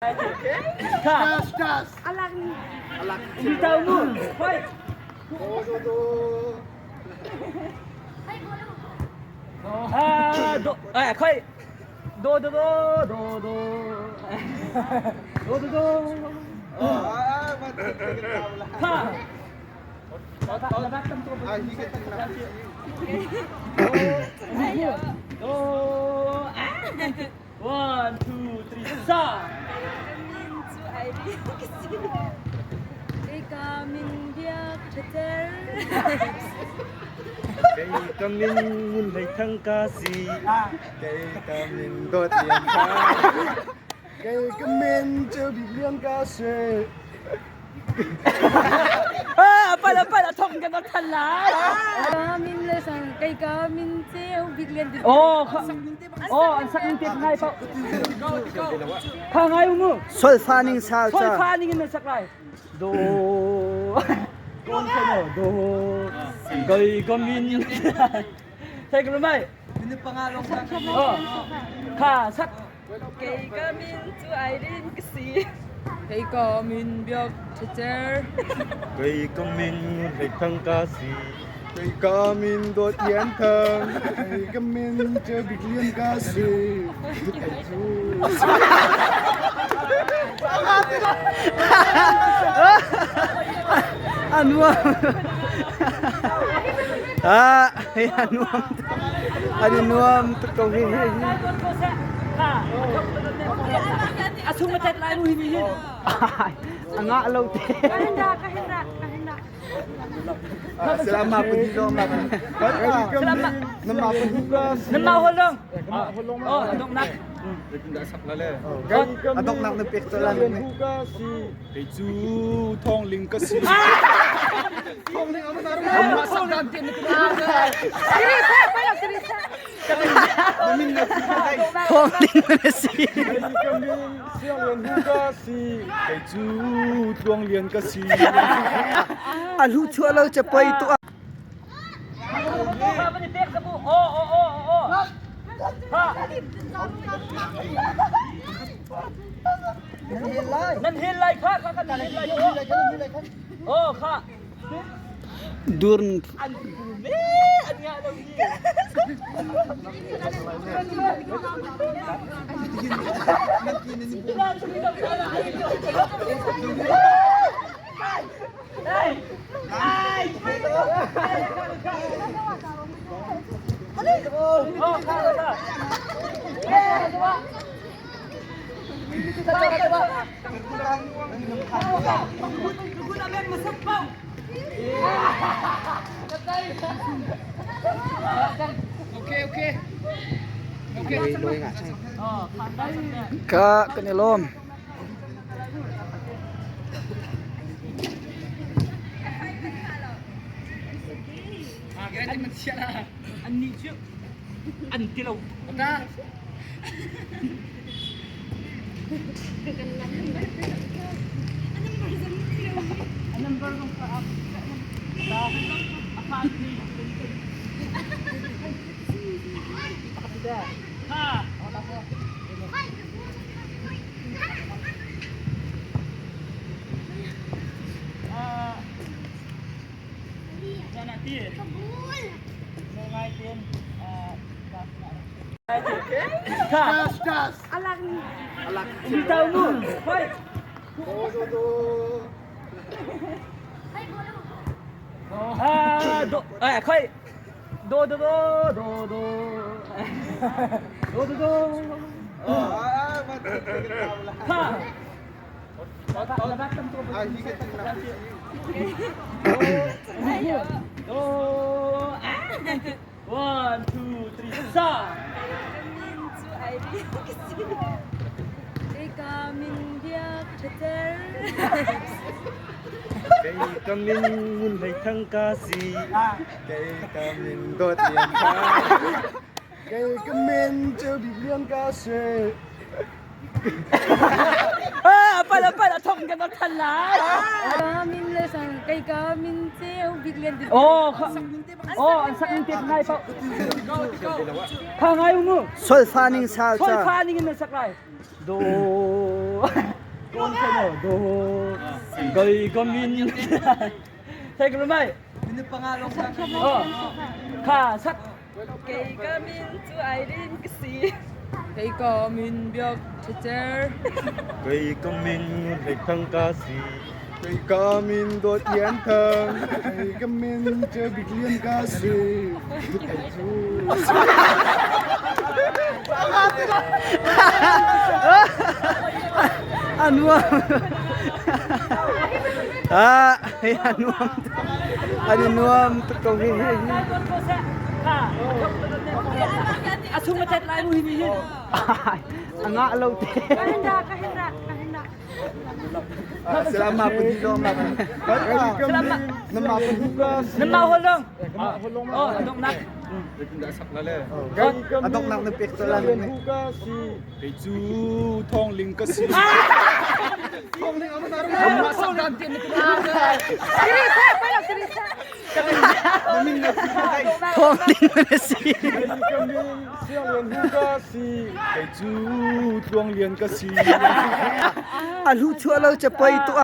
Ka. Bitaw mu. Hoy. Ah, do, eh, khoi. Do do do do do. Do do do. Kha. Do. Ah. One, two, three, sa. Min cu Irene ka si. Kei ka min Biak Ṭhacer. Kei ka min Ngun Hlei Thang ka si. Kei ka min Dawt Lian ka. Kei ka min Ceu Bik Lian ka si. Ah, pal pal a thong kan than lai. Ka min le sang kei ka min Ceu Bik Lian. Oh, oh, an sak ning te ngai pau. Kha ngai mu. Solfa ning sal cha. Solfa ning in sak lai. Do. Kon no do. Goi ko min. Thai ko mai. Oh. Kha sak. Kei ka min cu Irene ka si. Kei ka min Biak Ṭhacer. Kei ka min Hlei Thang ka si. Kei ka min Dawt Lian Thang. Kei ka min Ceu Bik Lian ka si. Kei cu. A nuam. Ah, a nuam. An i nuam tuk ko hi. A chung a tet lai mu hi ni hin. A ngah lo te. Salamat pun dong. Salamat. Nama pun Nan mau hol dong. Oh, adong nak. Adong nak na pek lan. Kei cu thong ling ka si. Thong ling na si. Kei ka min Siang Lian Hu ka si. Kei cu Tluang Lian ka si. A hlu chuah lo che poi tu. Nan hel lai kha kha kha nan hel lai oh kha Durn an me an nga lo hi Ka kan i lawm. An nih cu an ti lo. Kha. Bitaw mu. Hoy. Ah, do, eh, khoi. Do do do do do. Do do do. Kha. Do. Ah. One, two, three, sa. Ka min cu Irene ka si. Kei ka min Biak Ṭhacer. Kei ka min Ngun Hlei Thang ka si. Kei ka min Dawt Lian ka. Kei ka min Ceu Bik Lian ka si. Ah, pal pal a thong kan than lai. Ka min le sang kei ka min Ceu Bik Lian. Oh, kha. Oh, an sak ning te ngai pau. Kha ngai mu. Solfa ning sal cha. Solfa ning in sak lai. Do. Kawl kano do. Goi gomin. Thai ko mai. Oh. Kha sak. Kei ka min cu Irene ka si. Kei ka min Biak Ṭhacer. Kei ka min Hlei Thang ka si. Kei ka min Dawt Lian Thang. Kei ka min Ceu Bik Lian ka si. Kei cu. A nuam. Ah, a nuam. An i nuam tuk ko hi. A chung a tet lai mu hi ni hin. A ngah lo te. Selamat pagi dong. Nama Nama holong. Oh, adong nak. Adong nak na pek to lan. Kei cu thong ling ka si. Thong ling na si. Kei cu tluang lian ka si. A lu chua lo chapoi tu.